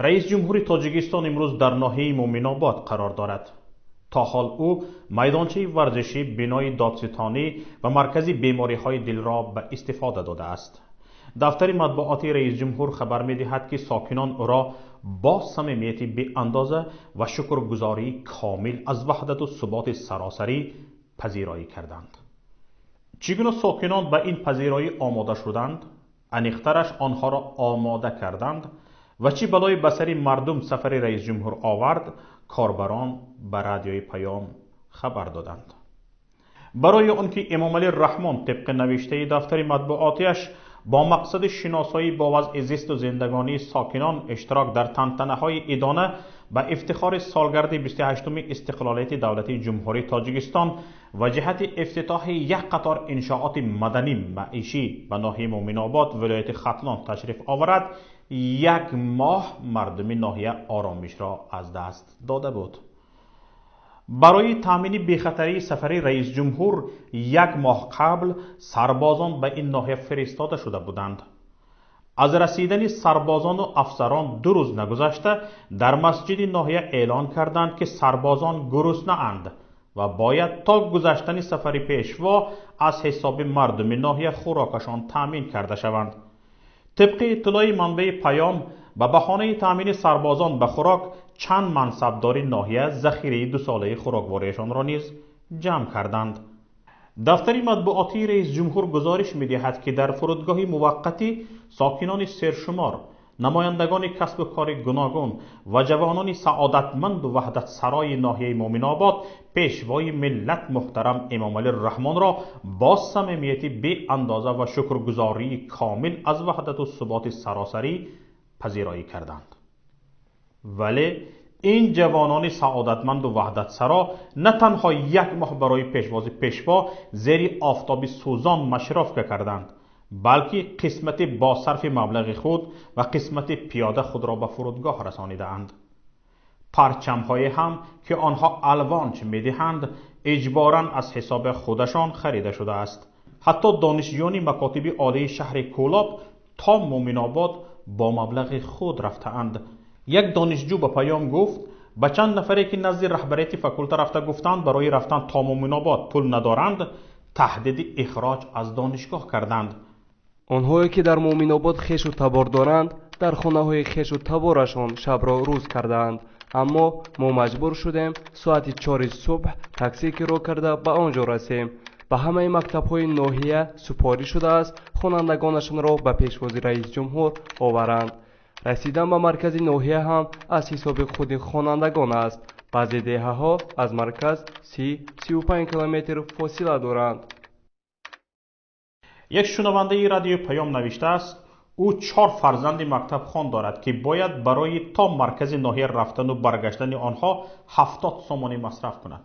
Раис ҷумҳури Тоҷикистон имрӯз дар ноҳияи Муъминобод қарор дорад. То ҳол ӯ майдончаи варзишӣ, бинои додситонӣ ва маркази бемориҳои дилро ба истифода додааст. Дафтари матбуоти раисҷумҳур хабар медиҳад, ки сокинон ӯро бо самимияти беандоза ва шукргузории комил аз ваҳдату суботи саросарӣ пазироӣ карданд. Чӣ гуна сокинон ба ин пазироӣ омода шуданд, аниқтараш, онҳоро омода карданд, ва чӣ балое ба сари мардум сафари раисҷумҳур овард, корбарон ба Радиои Паём хабар доданд. Барои он ки Эмомалӣ Раҳмон тибқи навиштаи дафтари матбуотиаш бо мақсади шиносоӣ бо вазъи зисту зиндагонии сокинон, иштирок дар тантанаҳои идона ба ифтихори солгарди 28-уми истиқлолияти давлатии Ҷумҳурии Тоҷикистон ва ҷиҳати ифтитоҳи як қатор иншооти маданӣ маишӣ ба ноҳияи Муъминобод вилояти Хатлон ташриф оварад, як моҳ мардуми ноҳия оромишро аз даст дода буд. Барои таъмини бехатарии сафари раисҷумҳур як моҳ қабл сарбозон ба ин ноҳия фиристода шуда буданд. Аз расидани сарбозону афсарон 2 рӯз нагузашта дар масҷиди ноҳия эълон карданд, ки сарбозон гуруснаанд ва бояд то гузаштани сафари пешво аз ҳисоби мардуми ноҳия хӯрокашон таъмин карда шаванд. Тибқи иттилои манбаи Паём, ба баҳонаи таъмини сарбозон ба хӯрок чанд мансабдори ноҳия захираи дусолаи хӯроквориашонро низ ҷамъ карданд. Дафтари матбуотии раисҷумҳур гузориш медиҳад, ки дар фурудгоҳи муваққатӣ сокинони сершумор, намояндагони касбу кори гуногун ва ҷавонони саодатманду ваҳдатсарои ноҳияи Муъминобод пешвои миллат муҳтарам Эмомалӣ Раҳмонро бо самимияти беандоза ва шукргузории комил аз ваҳдату суботи саросарӣ пазироӣ карданд. Вале ин ҷавонони саодатманду ваҳдатсаро на танҳо як моҳ барои пешвози пешво зери офтоби сӯзон машировка карданд, балки қисмати бо сарфи маблағи худ ва қисмати пиёда худро ба фурудгоҳ расонидаанд. Парчамҳое ҳам, ки онҳо алвонч медиҳанд, иҷборан аз ҳисоби худашон харида шудааст. Ҳатто донишҷӯёни макотиби олии шаҳри Кӯлоб то Муъминобод бо маблағи худ рафтаанд. Як донишҷӯ ба Паём гуфт, ба чанд нафаре, ки назди раҳбарияти факулта рафта гуфтанд, барои рафтан то Муъминобод пул надоранд, таҳдиди ихроҷ аз донишгоҳ карданд. Онҳое, ки дар Муъминобод хешу табор доранд, дар хонаҳои хешу таборашон шабро рӯз кардаанд, аммо мо маҷбур шудем соати 4-и субҳ таксӣ киро карда ба он ҷо расем. Ба ҳамаи мактабҳои ноҳия супориш шудааст, хонандагонашонро ба пешвози раисҷумҳур оваранд. Расидан ба маркази ноҳия ҳам аз ҳисоби худи хонандагон аст. Баъзе деҳаҳо аз марказ 30-35 километр фосила доранд. Як шунавандаи Радиои Паём навиштааст, ӯ чор фарзанди мактабхон дорад, ки бояд барои то маркази ноҳия рафтану баргаштани онҳо 70 сомонӣ масраф кунад.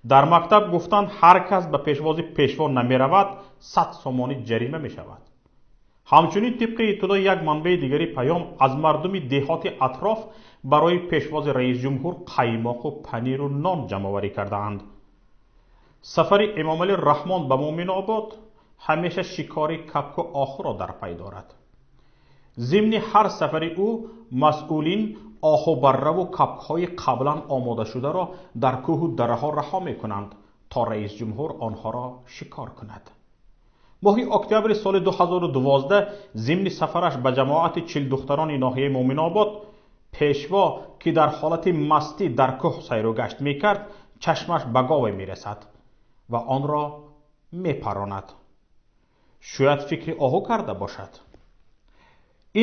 Дар мактаб гуфтанд, ҳар кас ба пешвози пешво намеравад, 100 сомонӣ ҷарима мешавад. Ҳамчунин, тибқи иттилои як манбаи дигари Паём, аз мардуми деҳоти атроф барои пешвози раисҷумҳур қаймоқу паниру нон ҷамъоварӣ кардаанд. Сафари Эмомалӣ Раҳмон ба Муъминобод ҳамеша шикори капку оҳуро дар пай дорад. Зимни ҳар сафари ӯ масъулин оҳубарраву капкҳои қаблан омодашударо дар кӯҳу дараҳо раҳо мекунанд, то раисҷумҳур онҳоро шикор кунад. Моҳи октябри соли 2012 зимни сафараш ба ҷамоати Чилдухтарони ноҳияи Муъминобод пешво, ки дар ҳолати мастӣ дар кӯҳ сайру гашт мекард, чашмаш ба гове мерасад ва онро мепаронад. Шояд фикри оҳу карда бошад.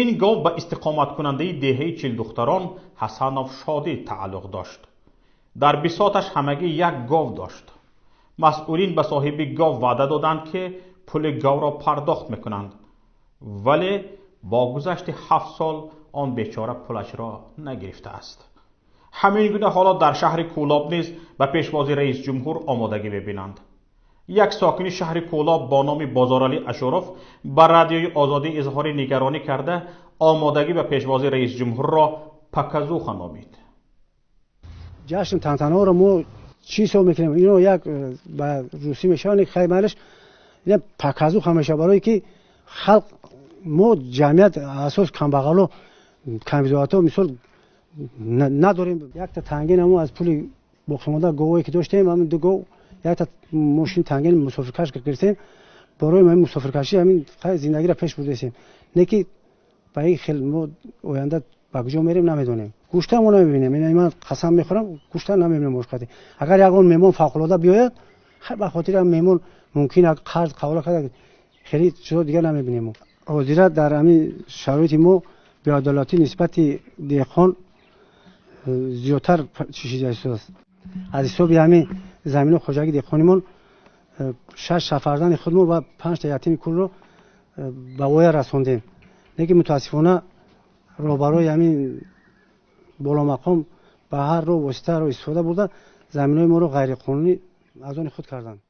Ин гов ба истиқоматкунандаи деҳаи Чилдухтарон Ҳасанов Шодӣ тааллуқ дошт. Дар бисоташ ҳамагӣ як гов дошт. Масъулин ба соҳиби гов ваъда доданд, ки пули говро пардохт мекунанд, вале бо гузашти 7 сол он бечора пулашро нагирифтааст. Ҳамин гуна ҳоло дар шаҳри Кӯлоб низ ба пешвози раисҷумҳур омодагӣ мебинанд. Як сокини шаҳри Кӯлоб бо номи Бозоралӣ Ашуров ба Радиои Озодӣ изҳори нигаронӣ карда, омодагӣ ба пешвози раисҷумҳурро показуха номид. Ҷашн тантанаҳоро мо чӣ ҳисоб мекунем? Ино як ба русӣ мешаванд, хаймалаш показуха мешавад, барое ки халқ мо ҷамъият асос камбағало. Камбизоатҳо мисол надорем. Якта тангин ҳамо аз пули боқимонда говое ки доштем, ҳамин ду гов, якта мошин тангин мусофиркаш гирифтем. Барои ҳамин мусофиркашӣ ҳамин зиндагиро пеш бурдесем. Не ки ба ин хел мо оянда ба куҷо мерем, намедонем. Гӯшта мо намебинем. Ин ман қасам мехӯрам, гӯшта намебинем ошқати. Агар ягон меҳмон фавқулода биёяд, ба хотири ҳам меҳмон мумкин қарз қабул карда, хеле чизо дигар намебинем. Ҳозира дар ҳамин шароити мо беадолатӣ нисбати деҳқон зиёдтар чишида истодааст. Аз ҳисоби ҳамин замино хоҷагии деҳқонимон шаш фарзанди худмо ва панҷта ятими кулро ба воя расондем. Лекин мутаассифона роҳбарои ҳамин боломақом ба ҳар роҳ воситаро истифода бурда, заминҳои моро ғайриқонунӣ аз они худ карданд.